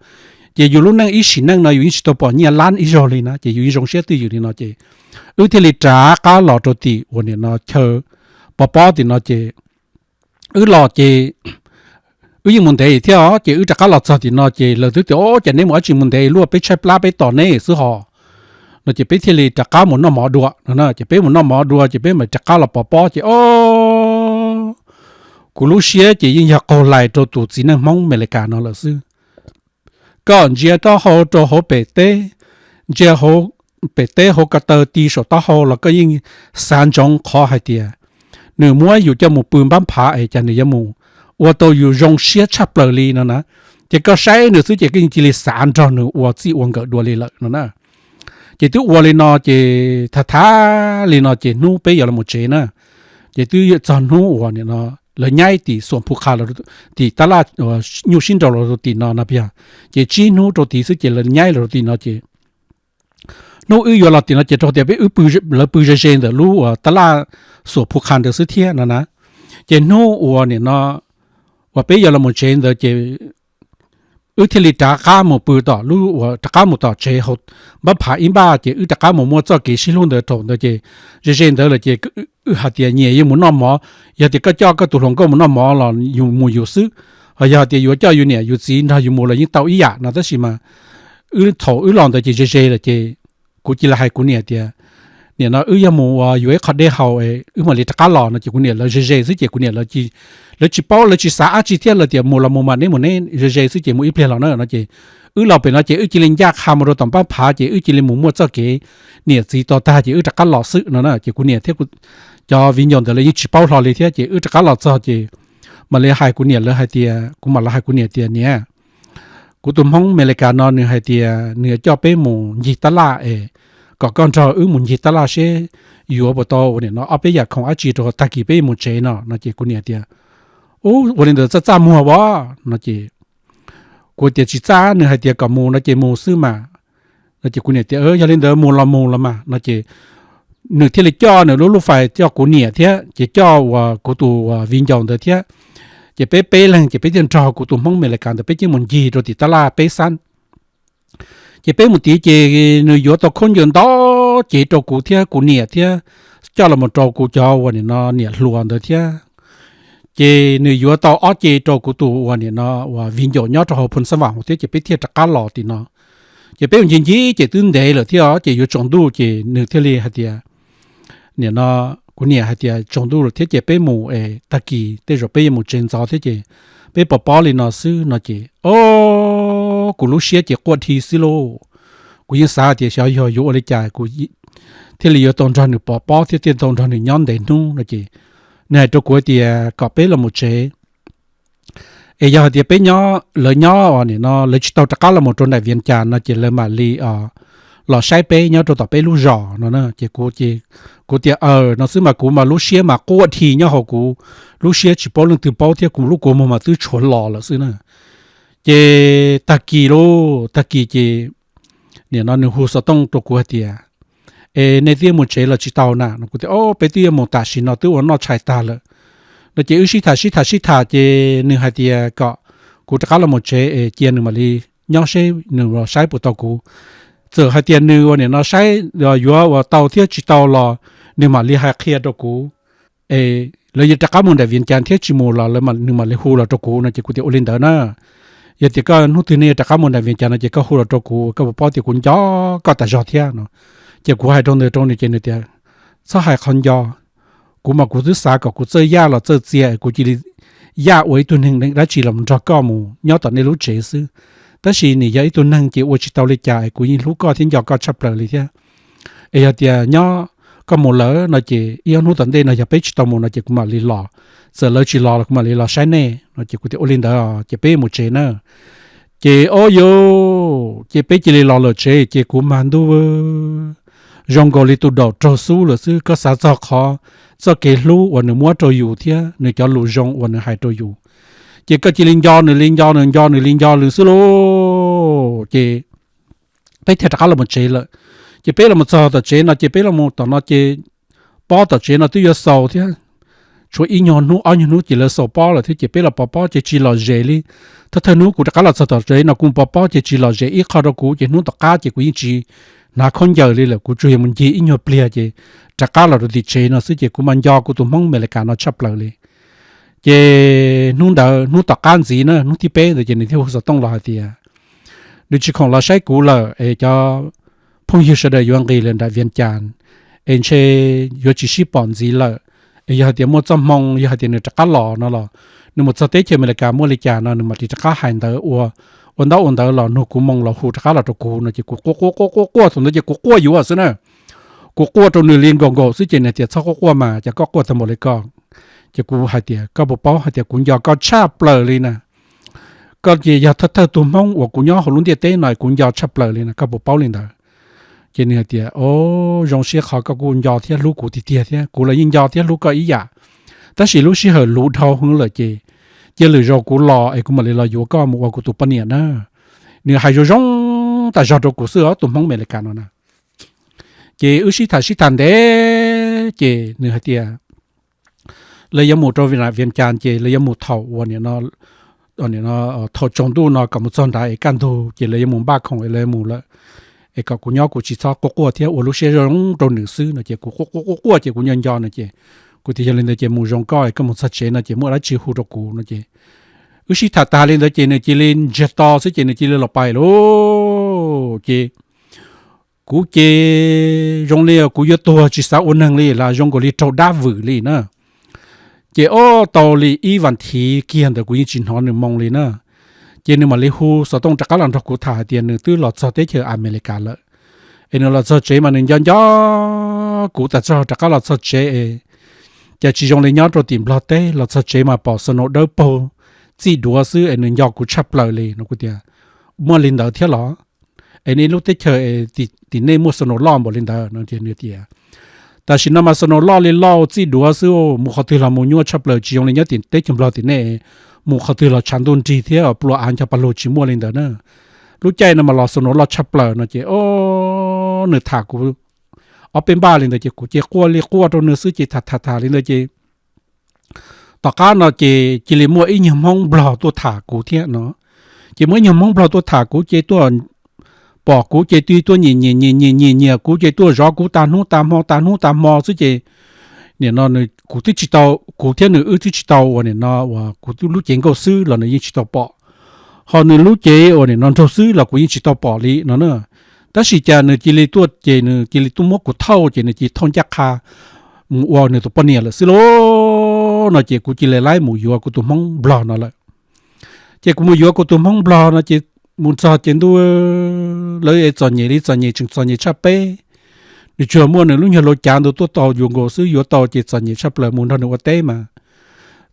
Ces yus lub neej ib sim neej no yus yeej tsis tau pom nyiaj lab ib zaug li na ces yus yeej zoo siab twj ywm li no ces wb thiaj li rov qab los rau tim uas nim no chaw pov pob tim no ces wb los ces wb yeej mus ntev thiab os ces wb rov qab los txog tim no ces lawv twb tias o cas neb mus dab tsi mus ntev luaj, peb tshaib plab peb tos neb xwb hos no ces peb thiaj li rov qab mus noj mov dua no na. Ces peb mus noj mov dua ces peb mam rov qab los pov pob ces o kuv lub siab ces yeej yog qaug lais rau tus txiv neej Hmoob Amelikas no lawm xwb. Koj ntsia taub hau rau hauv pem teb, ntsia pem teb hauv ko taw ti saum taub hau los koj yeej xav ntsoov qhov hais tias nws muab yus coj mus pw npab phav es cas nws yuav mus ua tau yus zoo siab tshaj plaws li no na. Ces koj saib nws xwb ces koj yeej cia li xav nrog nws ua txij ua nkawm dua li lawm no na. Ces twb ua li no ces tham tham li no ces hnub peb yuav los mus tsev na, ces twb txog hnub uas nim no lawv nyaib tim xuam phu qha, tim tab laj nyuj sib nraus los rau tim no no yog, ces tsib hnub rau tid xwb ces lawv nyaib los rau tim no ces hnub wb yuav los tim no ces rau tias peb wb, lawv pw ze ze ntawm lub uas tab laj xuam phu qha ntawd xwb thiab no na. Ces hnub uas nim no uas peb yuav los mus tsev ntawd ces wb thiaj li rov qab mus pw tom lub uas rov qab mus tom tsev hauv npab phav ib npaj ces wb rov qab mus muaj txoj kev sib hlub ntawd rau ntawd ces ze ze ntawd lawm ces wb hais tias nyias yuav mus noj mov, yog tias koj coj koj tus hluas nkauj mus noj mov los yus mus yus xwb, ho yog tias yuav coj yus niam yus txiv nrog yus mus los yeej tau ib yam no tab sis mas wb thaum wb los ntawd ces ze ze lawm ces kuv cia li hais kuv niam tias nim no wb yog mus yuav ib qho dej haus wb mam li rov qab los no ces kuv niam lawv ze ze xwb ces kuv niam lawv tsis paub lawv tsis xav dab tsi thiab lawv tias mus los mus mas neb mus neb ze ze xwb ces mus ib pliag los na no ces wb los pem no ces wb cia li ncaj qha mus rau tom npab phav ces wb cia li mus muaj txoj kev niam txiv to tag ces wb rov qab los xwb no na ces kuv niam thiab cov viv ncaus ntawd lawv yeej tsis paub hlo li thiab ces wb rov qab los txog ces mam li hais kuv niam lawv hais tias kuv mam li hais kuv niam tias niam, kuv tus Hmoob Amelikas no nws hais tias nws yuav coj peb mus ncig tab laj es kom koj nrog wb mus ncig tab laj seb yuav puas tau ua nim no ob peb yam khoom dab tsi rau tag kis peb mus tsev no no ces kuv niam tias ua li ntawd txaj txaj muag as no ces kuv tias tsis txaj, nws hais tias kom mus no ces mus xwb mas no ces kuv niam tias yog li ntawd mus los mus los mas no ces nws thiaj li coj nws lub lub fais coj kuv niam thiab ces coj uas kuv tus viv ncaus ntawd thiab ces peb peb leeg ces peb thiaj nrog kuv tus Hmoob Amelikas ntawd peb thiaj mus ncig rau tim tab laj peb xab. Ces peb mus tid ces nws yuav tau khaub ncaws ntau cev rau kuv thiab kuv niam thiab coj los mus rau kuv cov uas nim no niam hluas ntawd thiab ces nws yuav tau ob ce rau kuv tus uas nim no uas viv ncaus nyob rau hauv Phoos Xab Vam hauv thiab ces peb thiaj rov qab los tim no. Ces peb mus ncig ncig ces twb ntev lawm thiab ces yuav tsaus ntuj ces nws thiaj li hais tias nim no kuv niam hais tias tsaus ntuj lawm thiab ces peb mus es tag kis tej zaum peb yuav mus tsev ntxov thiab ces peb pov pob li no xwb no ces o kuv lub siab ces quaj dhi xwb lauj. Kuv yeej xav tias xyov yog yuav ua li cas kuv thiaj li yuav tau nrog nws pov pob thiab thiaj tau nrog nws nyob ntev hnub no ces nws hais rau kuv tias kom peb los mus tsev es yog hais tias peb nyob, lawv nyob nim no lawv tsis tau rov qab los mus rau nram Vias Cas no ces lawv mam li los saib peb nyob rau tom peb lub zos no na ces kuv tias aw no xwb mas kuv mas lub siab mas quaj dhi nyob hauv kuv lub siab tsis paub leej twg paub thiab kuv lub kua muag mas twb tshuav los lawm xwb na. Ces tag kis lauj, tag kis ces nim no nws hu xov tooj rau kuv hais tias es nej twb yuav mus tsev los tsis tau na no kuv tias o peb twb yuav mus tam sim no twb ua noj tshais tag lawm no ces wb sib tham sib tham sib tham ces nws hais tias kom kuv rov qab los mus tsev es cia nws mam li nyob seb nws los saib puas tau kuv. Txawm hais tias nws ua nim no saib yuav ua tau thiab tsis tau los nws mam li hais qhia rau kuv es lawv yuav rov qab mus nram Vias Cas thiab tsis mus los nws mam li hu los rau kuv no ces kuv tias ua li ntawd na. Yog tias koj hnub twg nej rov qab mus nram Vias Cas no ces koj hu los rau kuv, koj puas paub tias kuv nco koj tas zog thiab no. Ces kuv hais rau ntawd rau nws ces nws tias txhob hais qhov nco, kuv mas kuv twb xav kom kuv txawj yaj los txawj txia kuv cia li yaj ua ib tug neeg dab tsi los nrog koj mus nyob tom nej lub tsev xwb. Tab sis nws yog ib tug neeg ces ua tsis tau li cas es kuv yeej hlub koj thiab nco koj tshaj plaws li thiab. Es yog tias nyob koj mus lawm no ces ib ob hnub tom ntej no yog peb tsis tau mus no ces kuv mam li los, txawm lawv tsis los los kuv mam li los saib nej no ces kuv tias ua li ntawd ces peb mus tsev na. Ces o yus ces peb cia li los lawm tsev ces kuv mas ntuj zoo nkaus li tus daum raug xub lawm xwb. Koj xav txog qhov txoj kev hlub uas nws muab rau yus thiab nws cov lus zoo uas nws hais rau yus, ces koj cia li nco nws li nco nws nco nws li nco nws xwb lauj. Ces peb thiaj rov qab los mus tsev lawm. Ces peb los mus txog tom tsev no ces peb los mus tom no ces pob tom tsev no twb yuav xaus thiab, tshuav ib nyuag hnub ob nyuag hnub ces lawv xaus pob lawm thiab ces peb los pov pob ces tsis lom zem li. Thawj thawj hnub kuv rov qab los txog tom tsev no kuv pov pob ces tsis lom zem ib qho rau kuv ces hnub tom qab ces kuv yeej tsis hnav khaub ncaws li lawm, kuv tsuas yog mus ncig ib nyuag pliag ces rov qab los rau tim tsev no xwb ces kuv mas nco kuv tus Hmoob Amelikas no tshaj plaws li. Ces hnub ntawd hnub tom qab ntxiv na, hnub thib peb ntawd ces nws thiaj hu xov tooj los hais tias nws tsis khoom los saib kuv lawm es cov phooj ywg sawv daws yuav nqis lawm nram Vias Cas es ntshe yuav tsis sib pom ntxiv lawm, es yog hais tias muaj txoj hmoo yog hais tias nws rov qab los no los nws mus txog teb chaws Amelikas muaj li cas no nws mam li rov qab hais ntawd ua, ua ntaub ua ntawv los nug kuv moo los hu rov qab los rau kuv no ces kuv quaj quaj quaj quaj quaj thaum ntawd ces kuv quaj yuav xwb na. Kuv quaj rau nws li nkaus nkaus xwb ces nws tias txhob quaj quaj mas, cas koj quaj tag npaum li koj? Ces kuv hais tias koj puas paub hais tias kuv nco koj tshaj plaws li na. Koj ces yog thawj thawj tus Hmoob uas kuv nyob hauv lub ntiaj teb no kuv nco tshaj plaws li na, koj puas paub li ntawd? Ces nws hais tias o, zoo siab qhov koj kuj nco thiab hlub kuv tiag tiag thiab, kuv los yeej nco thiab hlub koj ib yam. Tab sis lub sij hawm luv dhau heev lawm ces cia lwm zaus kuv los es kuv mam li los yuav koj mus ua kuv tus poj niam na. Nws hais zoo zoo tas zog rau kuv xwb os, tus Hmoob Amelikas no na. Ces wb sib tham sib tham ntev ces nws hais tias lawv yuav mus rau Vias Cas ces lawv yuav mus thaum uas thaum tsaus ntuj no kom mus txog nrad es kaj ntug ces lawv yuav mus npaj khoom es lawv mus lawm, es kom kuv nyob kuv tsis txhob quaj quaj thiab ua lub siab zoo rau nws xwb no ces kuv quaj quaj quaj quaj ces kuv nco nco no ces kuv tias yog li ntawd ces mus zoo koj es koj mus txog tsev no ces muaj dab tsi hu rau kuv no ces wb sib tham tas li ntawd ces nws cia li ntsiag to xwb ces nws cia li los pais lauj. Ces kuv ces zoo li kuv yuav tuag tsis xav ua neeg li las, zoo nkaus li raug dab vwm li na. Ces ob tau li ib vas thiv kiag ntawd kuv yeej tsis hnov nws moo li na. Ces nws mam li hu xov tooj rov qab los nrog kuv tham hais tias nws twb los txog teb chaws Amelikas lawm. Es nws los txog tsev mas nws nco nco kuv tas txog rov qab los txog tsev es cas tsis zoo li nyob rau tim Nplog teb, los txog tsev mas pom snow dawb paug txij duav xwb es nws nco kuv tshaj plaws li no. Kuv tias muaj li ntawd thiab los? Es nej lub teb chaws tim nej muaj snow loj npaum li ntawd no? Ces nws tias tam sim no mas snow loj li loj txij duav xwb, mus qhov twg los mus nyuaj tshaj plaws, tsis zoo li nyob tim teb chaws Nplog tim nej, mus qhov twg los tshav ntuj nrig thiab plua av ncho pa lug, tsis muaj li ntawd na. Lub caij no mas los snow loj tshaj plaws no ces o, nws tham kuv ob peb npaj li ntawd ces kuv ces quaj li quaj rau nws xwb ces tham tham tham li ntawd ces tom qab no ces cia li muaj ib nyuag Hmoob Nplog tuaj tham kuv thiab no. Ces muaj ib nyuag Hmoob Nplog tuaj tham kuv ces tuaj pom kuv ces twb tuaj nyiam nyiam nyiam nyiam nyiam nyiam kuv ces tuaj zov kuv tas hnub tas hmo tas hnub tas hmo xwb ces nim no kuv twb tsis tau, kuv thiab nws wb twb tsis tau uas nim no uas kuv lub cev nkauj xwb los nws yeej tsis tau pom, ho nws lub cev uas nim no nraug xwb los kuv yeej tsis tau pom li no na. Tab sis cas nws cia li tuaj ces nws cia li tuaj muab kuv thauj ces nws cia li thauj ncaj qha mus ua nws tus poj niam lawm xwb lauj no ces kuv cia li laib mus yuav kuv tus Hmoob Nplog no lawm. Ces kuv mus yuav kuv tus Hmoob Nplog no ces mus txog ces ntuj, lawv es txom nyem li txom nyem tseem txom nyem tshaj peb. Nws tsuas muaj nws lub nyuag laus cav ntawd tuaj tau yus nkaus xwb, yuav tau ces txom nyem tshaj plaws, mus nrog nws ua teb mas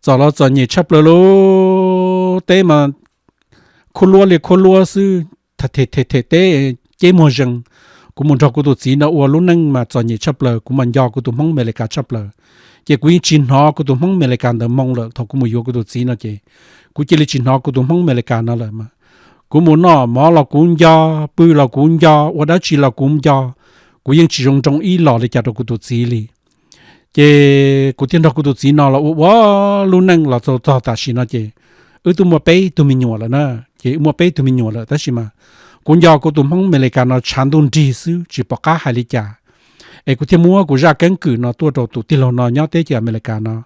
txom los txom nyem tshaj plaws lauj. Teb mas khuab luab li khuab luab xwb, them them teb ceb muag zees. Kuv mus nrog kuv tus txiv no ua lub neej mas txom nyem tshaj plaws, kuv mas nco kuv tus Hmoob Amelikas tshaj plaws. Ces kuv yeej tsis hnov kuv tus Hmoob Amelikas ntawd moo lawm. Thaum kuv mus yuav kuv tus txiv no ces kuv cia li tsis hnov kuv tus Hmoob Amelikas no lawm mas. Kuv mus noj mov los kuv nco, pw los kuv nco, ua dab tsi los kuv nco, kuv yeej tsis zoo nroo ib los li cas rau kuv tus txiv li. Ces kuv thiaj nrog kuv tus txiv no los ua ua lub neej los txog tam sim no ces wb twb muaj peb tug me nyuam lawm na. Ces wb muaj peb tug me nyuam lawm tab sis mas kuv nco kuv tus Hmoob Amelikas no tshav ntuj nrig xwb, tsis pom qab hais li cas. Es kuv thiaj muab kuv zaj keeb kwm no tuaj rau tus tij laug no nyob teb chaws Amelikas no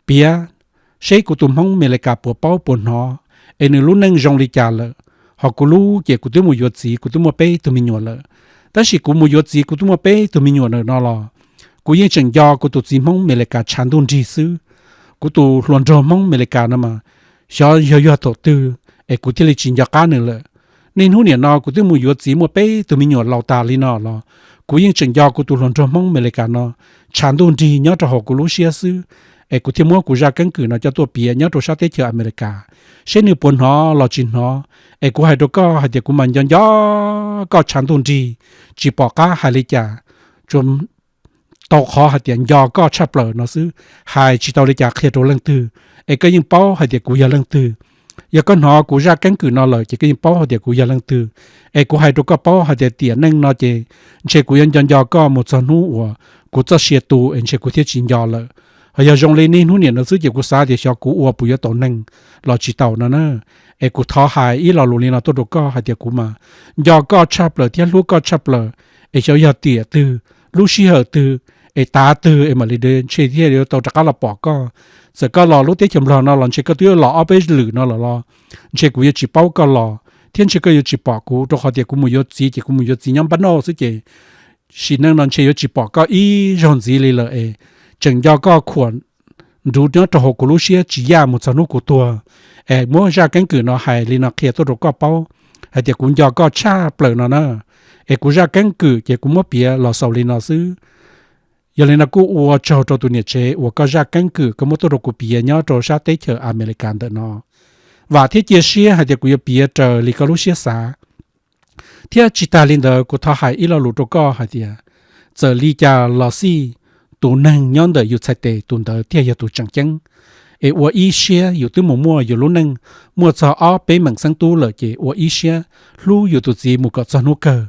piav, seb kuv tus Hmoob Amelikas puas paub puas hnov, es nws lub neej zoo li cas lawm. Ho kuv lub ces kuv twb mus yuav txiv, kuv twb muaj peb tug me nyuam lawm. Tab sis kuv mus yuav txiv kuv twb muaj peb tug me nyuam lawm no los kuv yeej tseem nco kuv tus txiv Hmoob Amelikas tshav ntuj nrig xwb. Kuv tus hluas nraug Hmoob Amelikas no mas xyov yog yog thaum twg es kuv thiaj li tsis nco qab nws lawm. Niaj hnub nim no kuv twb mus yuav txiv muaj peb tug me nyuam laus tas li no los kuv yeej tseem nco kuv tus hluas nraug Hmoob Amelikas no tshav ntuj nrig nyob rau hauv kuv lub siab xwb. Es kuv thiaj muab kuv zaj keeb kwm no coj tuaj piav nyob rau sab teb chaws Amelikas, seb nws puas hnov los tsis hnov. Es kuv hais rau koj hais tias kuv mas nco nco koj tshav ntuj nrig, tsis pom qab hais li cas. tsuas tau qhov hais tias nco koj tshaj plaws no xwb, hais tsis tau li cas qhia rau leej twg, es koj yeej paub hais tias kuv yog leej twg. Yog koj hnov kuv zaj keeb kwm no lawm ces koj yeej paub hais tias kuv yog leej twg. Es kuv hais rau koj paub hais tias tiam neej no ces ntshe kuv yuav nco nco koj mus txog hnub uas kuv txoj sia tu es ntshe kuv thiaj tsis nco lawm. Ho yog zoo li niaj hnub niam no xwb ces kuv xav tias xyov kuv ua puas yuav tau neeg los tsis tau no na. Es kuv thov hais ib lo lus li no tuaj rau koj hais tias kuv mas nco koj tshaj plaws thiab hlub koj tshaj plaws. Es xyov yog tiam twg, lub sij hawm twg, es tav twg es mam li ntshe thiaj yuav tau rov qab los pom koj. Txawm koj los lub teb chaws Nplog no los ntshe koj twb los ob peb lwm no lawm los ntshe kuv yuav tsis paub koj los thiab ntshe koj yuav tsis pom kuv, rau qhov tias kuv mus yuav txiv ces kuv mus yuav txiv nyob npab nauj xwb ces sim neej no ntshe yuav tsis pom koj ib zaug ntxiv li lawm es tseem nco koj khuam nruv nyob rau hauv kuv lub siab tsis yaj mus txog hnub kuv tuag. Es muab zaj keeb kwm no hais li no qhia tuaj rau koj paub hais tias kuv nco koj tshaj plaws no na. Es kuv zaj keeb kwm ces kuv muab piav los xaus li no xwb. Yog li no kuj ua tsaug rau tus niam tsev uas koj zaj keeb kwm koj muab tuaj rau kuv piav nyob rau sab teb chaws Amelikas ntawm no. Vam thiab cia siab hais tias kuv yuav piav raws li koj lub siab xav. Thiab tsis tas li ntawd kuv thov hais ib lo lus rau koj hais tias, txawm li cas los xij, tus neeg nyob ntawm yus txhais tes tus ntawd thiaj yog tus tseem ceeb. Es ua ib siab, yus twb mus muaj yus lub neej muaj txog ob peb meem xeeb tub lawm ces ua ib siab hlub yus tus txiv mus kom txog hnub kawg.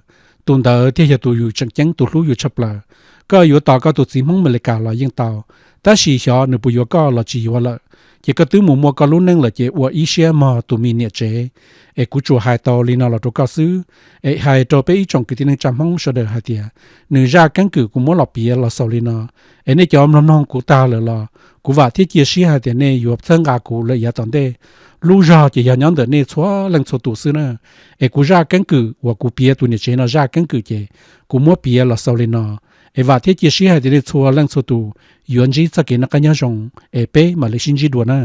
Tus ntawd thiaj yog tus yus tseem ceeb, tus hlub yus tshaj plaws. Koj yuav tos koj tus txiv Hmoob Amelikas los yeej tau, tab sis xyov nws puas yuav koj los tsis yuav lawm. Ces koj twb mus muaj koj lub neej lawm ces ua ib siab mog tus me niam tsev. Es kuv tsuas hais tau li no los rau koj xwb. Es hais rau peb ib tsoom kwv tij neej tsa Hmoob sawv daws hais tias, nws zaj keeb kwm kuv muab los piav los xaus li no. Es nej cov mloog mloog kuv tag lawm los kuv vam thiab cia siab hais tias nej yuav txhawb nqa kuv lawm yav tom ntej. Lub zog ces yog nyob ntawm nej txhua leej txhua tus xwb na. Es kuv zaj keeb kwm uas kuv piav tus niam tsev no zaj keeb kwm ces kuv muab piav los xaus li no. Es vam thiab cia siab hais tias nej txhua leej txhua tus yuav ntsib txoj kev noj qab nyob zoo, es peb mam li sib ntsib dua na.